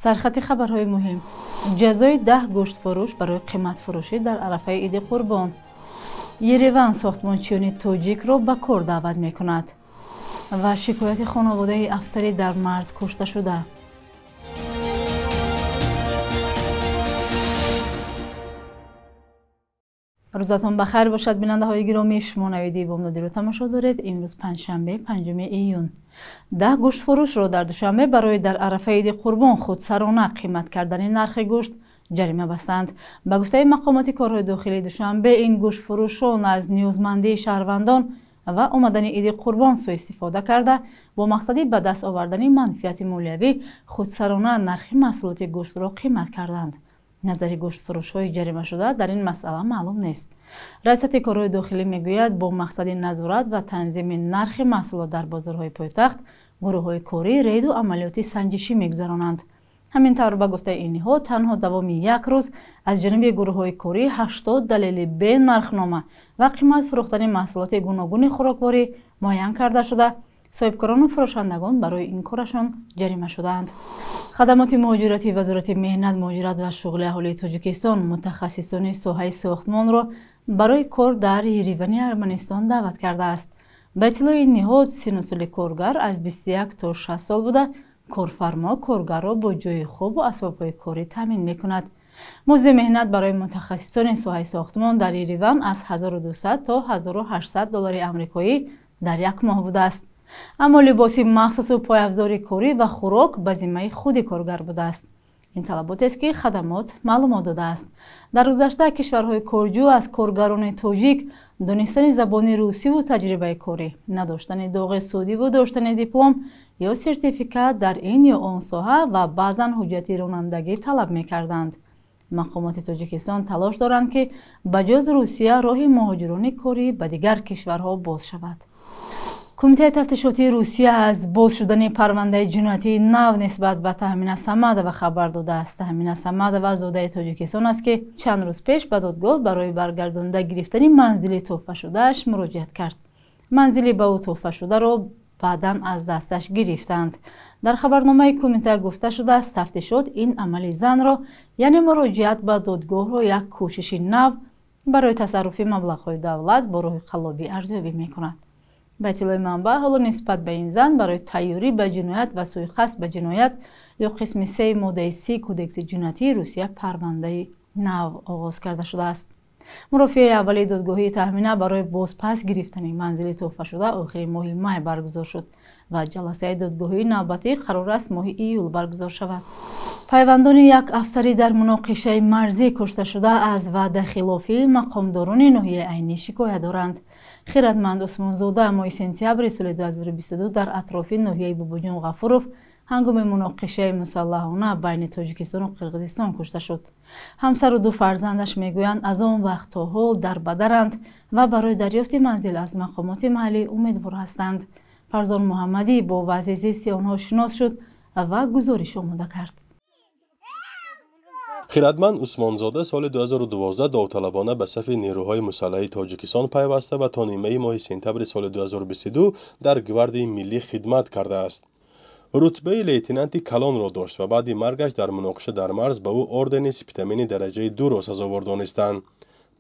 Сархати хабарҳои муҳим: ҷазои 10 гӯштфурӯш барои қиматфурӯшӣ дар арафаи Иди Қурбон. Ереван сохтмончиёни тоҷикро ба кор даъват мекунад ва шикояти хонаводаи афсари дар марз кушта шуда. Рӯзатон ба хайр бошад, бинандаҳои гиромӣ. Шумо навиди бомдодиро тамошо доред. Имрӯз панҷшанбе, 5 июн. 10 гӯштфурӯшро дар Душанбе барои дар арафаи Иди Қурбон худсарона қимат кардани нархи гӯшт ҷарима бастанд. Ба гуфтаи мақомоти корҳои дохилии Душанбе, ин гӯштфурӯшон аз ниёзмандии шаҳрвандон ва омадани Иди Қурбон суистифода карда, бо мақсади ба даст овардани манфиати молиявӣ худсарона нархи маҳсулоти гӯштро қимат карданд. Назари гӯштфурӯшҳои ҷаримашуда дар ин масъала маълум нест. Раёсати корҳои дохилӣ мегӯяд, бо мақсади назорат ва танзими нархи маҳсулот дар бозорҳои пойтахт гурӯҳҳои корӣ рейду амалиёти санҷишӣ мегузаронанд. Ҳамин тавр, ба гуфтаи ин ниҳод, танҳо давоми як рӯз аз ҷониби гурӯҳҳои корӣ 80 далели бенархнома ва қимат фурӯхтани маҳсулоти гуногуни хӯрокворӣ муайян карда шуда, соҳибкорону фурӯшандагон барои ин корашон ҷарима шудаанд. Хадамоти муҳоҷирати Вазорати меҳнат, муҳоҷират ва шуғли аҳолии Тоҷикистон мутахассисони соҳаи сохтмонро барои кор дар Еревани Арманистон даъват кардааст. Ба иттилои ин ниҳод, синну соли коргар аз 21 то 60 сол буда, корфармо коргарро бо ҷойи хобу асбобҳои корӣ таъмин мекунад. Музди меҳнат барои мутахассисони соҳаи сохтмон дар Ереван аз 1200 то 1800 доллари амрикоӣ дар як моҳ будааст. Аммо либоси махсусу пойафзори корӣ ва хӯрок ба зиммаи худи коргар будааст. Ин талаботест, ки хадамот маълумот додааст. Дар гузашта кишварҳои корҷӯ аз коргарони тоҷик донистани забони русиву таҷрибаи корӣ, надоштани доғи судиву доштани диплом ё сертификат дар ин ё он соҳа ва баъзан ҳуҷҷати ронандагӣ талаб мекарданд. Мақомоти Тоҷикистон талош доранд, ки ба ҷуз Русия роҳи муҳоҷирони корӣ ба дигар кишварҳо боз шавад. Кумитаи тафтишотии Русия аз боз шудани парвандаи ҷиноятии нав нисбат ба Таҳмина Самадова хабар додааст. Таҳмина Самадова зодаи Тоҷикистон аст, ки чанд рӯз пеш ба додгоҳ барои баргардонда гирифтани манзили тӯҳфашудааш муроҷиат кард. Манзили ба ӯ тӯҳфашударо баъдан аз дасташ гирифтанд. Дар хабарномаи кумита гуфта шудааст, тафтишот ин амали занро, яъне муроҷиат ба додгоҳро, як кӯшиши нав барои тасарруфи маблағҳои давлат бо роҳи қаллобӣ арзёбӣ мекунад. Ба иттилои манбаъ, ҳоло нисбат ба ин зан барои тайёрӣ ба ҷиноят ва суиқасд ба ҷиноят ё қисми 3 моддаи 30 Кодекси ҷиноятии Русия парвандаи нав оғоз карда шудааст. Мурофиаи аввали додгоҳии Таҳмина барои бозпас гирифтани манзили тӯҳфашуда охири моҳи май баргузор шуд ва ҷаласаи додгоҳии навбатӣ қарор аст моҳи июл баргузор шавад. Пайвандони як афсари дар муноқишаи марзӣ кушташуда аз ваъдахилофии мақомдорони ноҳияи Айнӣ шикоят доранд. Хиратманд Усмонзода моҳи сентябри соли 2022 дар атрофи ноҳияи Бобоҷон Ғафуров ҳангоми муноқишаи мусаллаҳона байни Тоҷикистону Қирғизистон кушта шуд. Ҳамсару ду фарзандаш мегӯянд, аз он вақт то ҳол дар бадаранд ва барои дарёфти манзил аз мақомоти маҳаллӣ умедвор ҳастанд. Фарзон Муҳаммадӣ бо вазъи зисти онҳо шинос шуд ва гузориш омода кард. Хиратманд Усмонзода соли 2012 довталабона ба сафи нерӯҳои мусаллаҳи Тоҷикистон пайваста ва то нимаи моҳи сентябри соли 2022 дар Гвардияи миллӣ хидмат кардааст. Рутбаи лейтенанти калонро дошт ва баъди маргаш дар муноқиша дар марз ба ӯ ордени Спитамени дараҷаи 2-ро сазовор донистанд.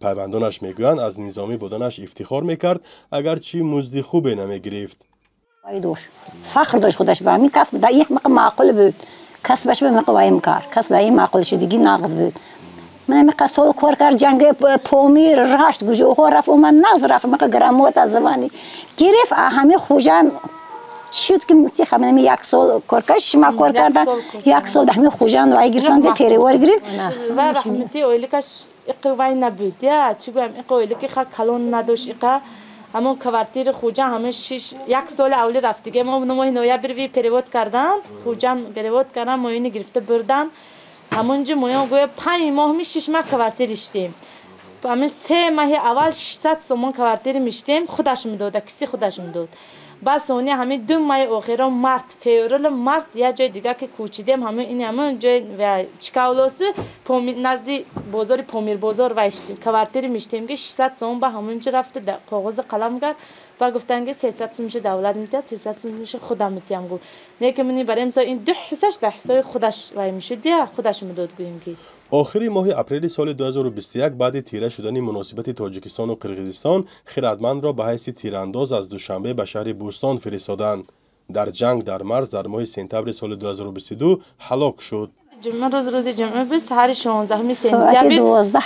Пайвандонаш мегӯянд, аз низомӣ буданаш ифтихор мекард, агарчи музди хубе намегирифт. Фахр дошт худаш ба ҳамин касб, дар як маъқул буд. Касбаш ба миқвоим кар, касб ба ин маъқул шудагӣ нағз буд. Ман миқа сол кор кард, ҷанги Помир, Рашт, гуҷоҳо рафт, омад, нағз рафт, миқа грамота звани гирифт, ҳами Хуҷанд шуд ки ҳамин як сол кор кард, шима кор карда, як сол ҳами Хуҷанд вай гирифтанд, перевор гирифт. Ва раҳмати оиликаш иқи вай набуд, я чӣ гӯям, иқи оилики ха калон надошт, иқа ҳамон квартири Хуҷанд ҳамин шиш як соли аввали рафтиге мо моҳи ноябр перевод карданд, Хуҷанд перевод карданд, моини гирифта бурданд. Ҳамонҷо моён гӯя 5 моҳ ми 6 моҳ квартир иштем. Ҳамин 3 моҳи аввал 600 сомон квартир миштем, худаш медод, киси худаш медод. Бас они ҳамин 2 моҳи охиро март, феврал, март як ҷои дига ки кӯчидем, ҳамин ин ҳамин ҷой Чикавлоси назди бозори Помирбозор вай квартири миштем ки 600 сом ба ҳамонҷо рафта коғози қалам кард. Ба гуфтан ки 300 сомши давлат метиҳад, 300 сомши худам метиҳам гуфт. Не ки мани барои мисол ин 2 ҳиссаш дар ҳиссаи худаш вай мешуд, худаш медод гӯем ки. Охири моҳи апрели соли 2021 баъди тира шудани муносибати Тоҷикистону Қирғизистон Хирадмандро ба ҳайси тирандоз аз Душанбе ба шаҳри Бӯстон фиристоданд. Дар ҷанг дар марз дар моҳи сентябри соли 2022 ҳалок шуд. Ҷумъа рӯз, рӯзи ҷумъа буд, саҳари 16 сентябр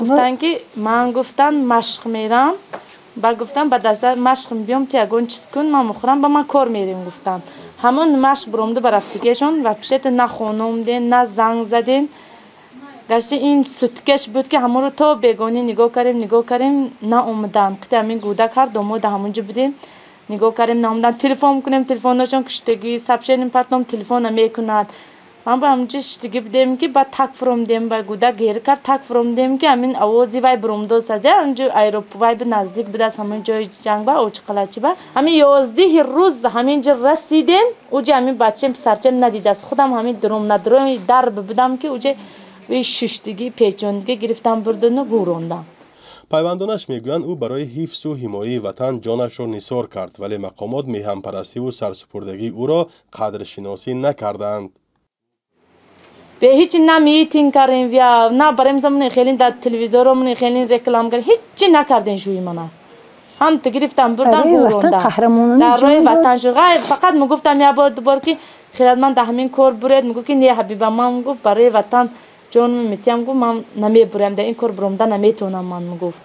гуфтанд ки ман гуфтан машқ мерам. Ба гуфтам ба даста машқ биём ту ягон чиз кун, ман мехӯрам, ба ман кор мерем гуфтанд. Ҳамон машқ буромда ба рафтигиашон ва пишета на хона омден, на занг заден. Гашти ин суткаш буд ки ҳамонро то бегонӣ нигоҳ кардем, нигоҳ кардем, наомаданд. Қити ҳамин гӯдак ҳар ду мо дар ҳамонҷо будем, нигоҳ кардем, наомаданд. Телефон кунем, телефонашон куштагӣ, сообщение партом, телефон намекунад. Ман ба ҳамонҷо шиштагӣ будем ки баъд так фуромдем, ба гӯдак гер кард, так фуромдем ки ҳамин овози вай буромдост аз ҳамонҷо аэроп вай ба наздик будааст, ҳамон ҷои ҷанг ба Очқалачи ба. Ҳамин 11 рӯз ҳаминҷо расидем, уҷа ҳамин бачаем писарчаем надидааст. Худам ҳамин дуром надуром дар будам ки уҷа шуштагӣ печондагӣ гирифтам бурдану гӯрондам. Пайвандонаш мегӯянд, ӯ барои ҳифзу ҳимояи ватан ҷонашро нисор кард, вале мақомот меҳанпарастиву сарсупурдагии ӯро қадршиносӣ накарданд. Бе ҳеҷ на митинг кардем вия, на барои мисол хеле дар телевизорро хеле реклам кардем, ҳеҷ накардем шӯи мана. Ҳам ту гирифтам бурдам гӯрондам. Дар роҳи ватан шуд. Фақат мегуфтам як бор дубор ки Хирадманд дар ҳамин кор буред, мегуфт ки не ҳабиба, ман гуфт барои ватан ҷонам метиҳам, гуфт ман намебурам, дар ин кор буромда наметавонам ман мегуфт.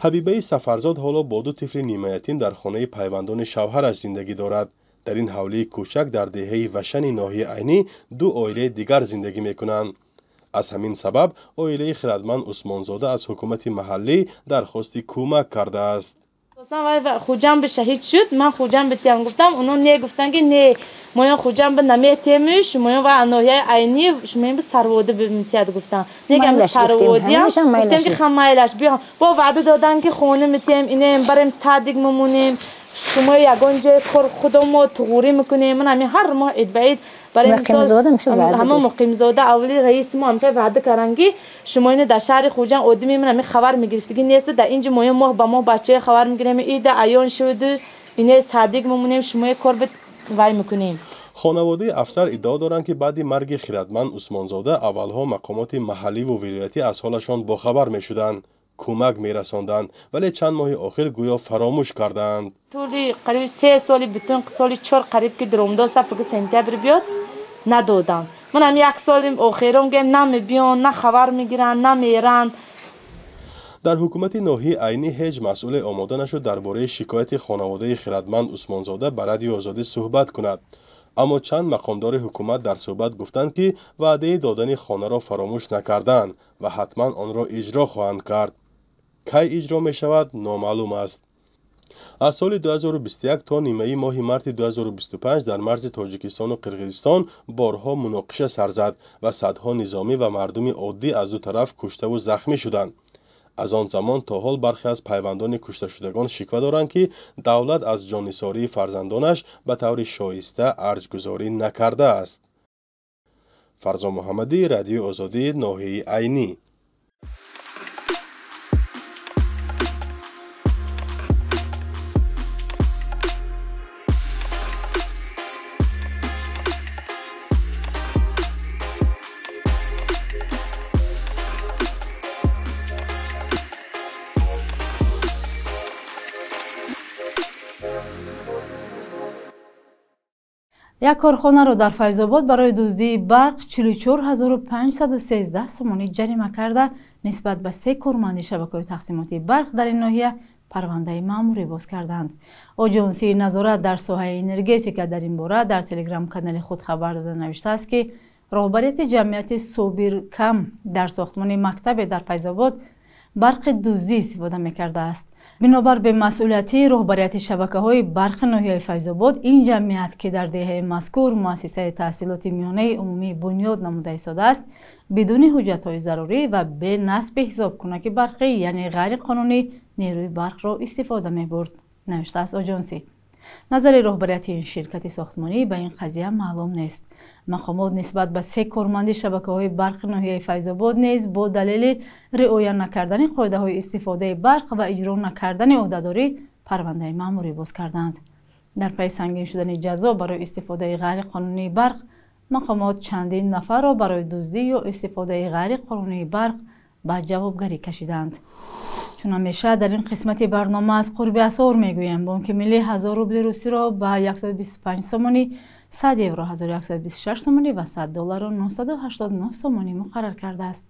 Ҳабибаи Сафарзод ҳоло бо 2 тифли нимаятим дар хонаи пайвандони шавҳараш зиндагӣ дорад. Дар ин ҳавлии кӯчак дар деҳаи Вашани ноҳияи Айнӣ 2 оилаи дигар зиндагӣ мекунанд. Аз ҳамин сабаб оилаи Хирадманд Усмонзода аз ҳукумати маҳаллӣ дархости кӯмак кардааст. Хуҷамб шаҳид шуд, ман Хуҷамб тиям гуфтам, оно не гуфтанд ки не, моён Хуҷамб наметемиш, шумоён ва ноҳияи Айнӣ шумоён ба Сарводи метиҳад гуфтанд. Негам Сарводиам гуфтем ки хамайлаш биё. Бо ваъда доданд ки хона метиҳем, инем барем садик мемонем, шумо ягон ҷои кор худо мо туғурӣ мекунем. Ман ҳамин ҳар моҳ ид ба ид барои мисол ҳамон Муқимзода аввали раиси мо ҳамхел ваъда карданд ки шумо ино дар шаҳри Хуҷанд одами ман ҳамин хабар мегирифтагӣ нест, дар инҷо моё моҳ ба моҳ бачаҳо хабар мегирем, ида аён шуду ине садик мемонем, шумо кор вай мекунем. Хонаводаи афсар иддао доранд ки баъди марги Хирадманд Усмонзода аввалҳо мақомоти маҳалливу вилоятӣ аз ҳолашон бохабар мешуданд, кӯмак мерасонданд, вале чанд моҳи охир гӯё фаромӯш кардаанд. Тӯли қариб 3 соли бутун соли 4 қариб ки дуромдост, фикр сентябр биёд надоданд. Ман ҳам як соли охиром гӯям намебиён, на хабар мегиранд, намеранд. Дар ҳукумати ноҳияи Айнӣ ҳеҷ масъуле омода нашуд дар бораи шикояти хонаводаи Хирадманд Усмонзода ба Радиои Озодӣ суҳбат кунад. Аммо чанд мақомдори ҳукумат дар суҳбат гуфтанд ки ваъдаи додани хонаро фаромӯш накарданд ва ҳатман онро иҷро хоҳанд кард. Кай иҷро мешавад номаълум аст. Аз соли 2021 то нимаи моҳи марти 2025 дар марзи Тоҷикистону Қирғизистон борҳо муноқиша сар зад ва садҳо низомӣ ва мардуми оддӣ аз ду тараф куштаву захмӣ шуданд. Аз он замон то ҳол бархе аз пайвандони кушташудагон шиква доранд ки давлат аз ҷоннисории фарзандонаш ба таври шоиста арҷгузорӣ накардааст. Фарзон Муҳаммадӣ, Радиои Озодӣ, ноҳияи Айнӣ. Як корхонаро дар Файзобод барои дуздии барқ 44513 сомонӣ ҷарима карда, нисбат ба 3 корманди шабакаҳои тақсимотии барқ дар ин ноҳия парвандаи маъмурӣ боз карданд. Оҷонсии назорат дар соҳаи энергетика дар ин бора дар телеграм-канали худ хабар дода навиштааст ки роҳбарияти ҷамъияти Собиркам дар сохтмони мактабе дар Файзобод барқи дуздӣ истифода мекардааст. Бинобар бемасъулиятии роҳбарияти шабакаҳои барқи ноҳияи Файзобод, ин ҷамъият, ки дар деҳаи мазкур муассисаи таҳсилоти миёнаи умумӣ бунёд намуда истодааст, бидуни ҳуҷҷатҳои зарурӣ ва бе насби ҳисобкунаки барқӣ, яъне ғайриқонунӣ нерӯи барқро истифода мебурд, навиштааст оҷонсӣ. Назари роҳбарияти ин ширкати сохтмонӣ ба ин қазия маълум нест. Мақомот нисбат ба се корманди шабакаҳои барқи ноҳияи Файзобод низ бо далели риоя накардани қоидаҳои истифодаи барқ ва иҷро накардани ӯҳдадорӣ парвандаи маъмурӣ боз карданд. Дар пайи сангин шудани ҷазо барои истифодаи ғайриқонунии барқ, мақомот чандин нафарро барои дуздӣ ё истифодаи ғайриқонунии барқ ба ҷавобгарӣ кашиданд. Чун ҳамеша дар ин қисмати барнома аз қурби асъор мегӯем, Бонки Миллӣ 1000 рубли русиро ба 125 сомонӣ, 100 евро 1126 сомонӣ ва 100 долларро 989 сомонӣ муқаррар кардааст.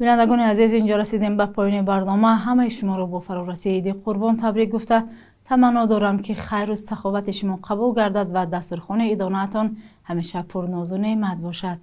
Бинандагони азиз, инҷо расидем ба поёни барнома. Ҳамаи шуморо бо фарорасии Иди Қурбон табрик гуфта таманно дорам, ки хайру саховати шумо қабул гардад ва дастурхони идонаатон ҳамеша пурнозу неъмат бошад.